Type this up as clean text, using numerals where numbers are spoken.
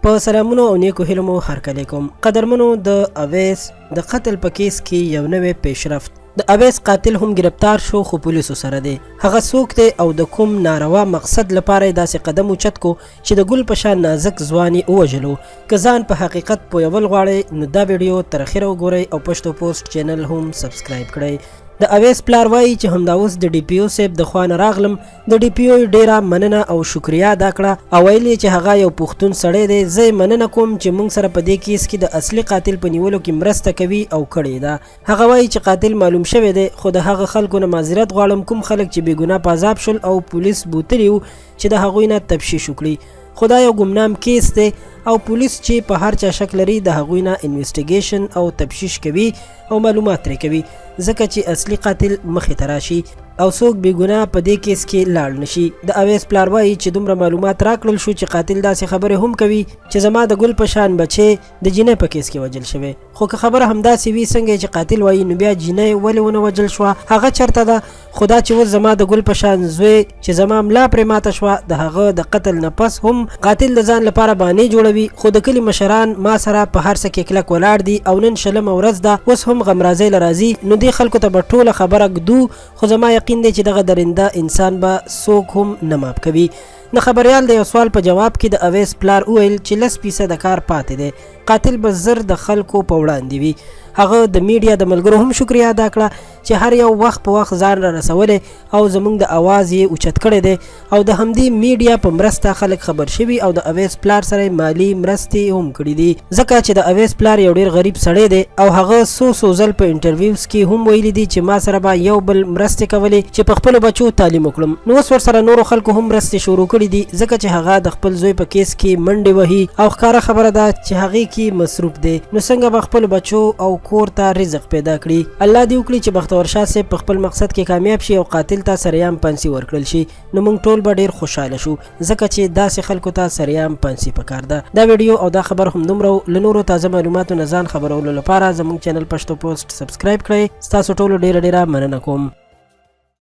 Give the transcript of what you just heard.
په سلامونو او نیکو هیلو مو هرکلی کوم. قدرمنو، د اویس د قتل په کیس کې یو نوی پیشرفت. د اویس قاتل هم گرفتار شو، خو پولیسو سره دی. هغه څوک دی او د کوم ناروا مقصد لپاره یې داسې قدم اوچت کو چې د ګل په شان نازک ځوان یې ووژلو؟ که ځان په حقیقت پویول غواړئ، نو دا ویډیو تر اخره وګورئ او پښتو پوسټ چینل هم سبسکرایب کړئ. د اویس پلار وایي چې همدا اوس د ډي پي او صاحب د خوا نه راغلم. د ډي پي او ډیره مننه او شکریا ادا کړه او ویل یې چې هغه یو پښتون سړی دی، زه یې مننه کوم چې موږ سره په دې کیس کې د اصلي قاتل په نیولو کې مرسته کوي او کړې ده. هغه وایي چې قاتل معلوم شوی دی، خو د هغه خلکو نه معذرت غواړم کوم خلک چې بې ګناه په عذاب شول او پولیس بوتلي وو چې د هغوی نه تفشیش وکړي، خو دا یو ګمنام کیس دی او پولیس چې په هر چا شک لري، د هغوی نه انویسټیګیشن او تفشیش کوي او معلومات ترې کوي، ځکه چې اصلي قاتل مخې ته راشي او څوک بې ګناه په دې کیس کې لاړ نشي. د اویس پلار وایي چې دومره معلومات راکړل شو چې قاتل داسې خبرې هم کوي چې زما د ګل په شان بچی د جینۍ په کیس کې وژل شوی. خو که خبره همداسې وي څنګه چې قاتل وایي، نو بیا جینۍ ولې ونه وژل شوه؟ هغه چرته ده؟ خو دا چې اوس زما د ګل په شان زوی چې زما ملا پرې ماته شوه، د هغه د قتل نه پس هم قاتل د ځان لپاره بانې جوړوي. خو د کلي مشران ما سره په هر څه کې کلک ولاړ دي او نن شلمه ورځ ده، اوس هم غمرازۍ له راځي، نو دې خلکو ته به ټوله خبره ږدو. خو زما یقین دی چې دغه درنده انسان به څوک هم نه معاف کوي. د خبریال د یو سوال په جواب کې د اویس پلار وویل چې 10% د کار پاتې دی، قاتل به زر د خلکو په وړاندې وي. هغه د میډیا د ملګرو هم شکریا ادا کړه چې هر یو وخت په وخت ځان را رسولی او زموږ د اواز یې اوچت کړی دی او د همدې میډیا په مرسته خلک خبر شوي او د اویس پلار سره مالي مرستې هم کړې دي، ځکه چې د اویس پلار یو ډیر غریب سړی دی او هغه څو څو ځل په انټرویوز کې هم ویلي دي چې ما سره به یو بل مرستې کولې چې په خپلو بچو تعلیم وکړم. نو اوس ورسره نورو خلکو هم مرستې شروع کړې دي، ځکه چې هغه د خپل زوی په کیس کې منډې وهي او ښکاره خبره ده چې هغې کې مصروف دی، نو څنګه به خپل بچو او کور ته رزق پیدا کړي؟ الله دې وکړي چې بختور شاه صاحب په خپل مقصد کې کامیاب شي او قاتل ته سریام پانسي ورکړل شي، نو موږ ټول به ډیر خوشاله شو، ځکه چې داسې خلکو ته سریام پانسي پکار ده. دا ویډیو او دا خبر هم دومره. له نورو تازه معلوماتو نه ځان خبرولو لپاره زموږ چینل پښتو پوسټ سبسکرایب کړئ. ستاسو ټولو ډیره ډیره مننه کوم.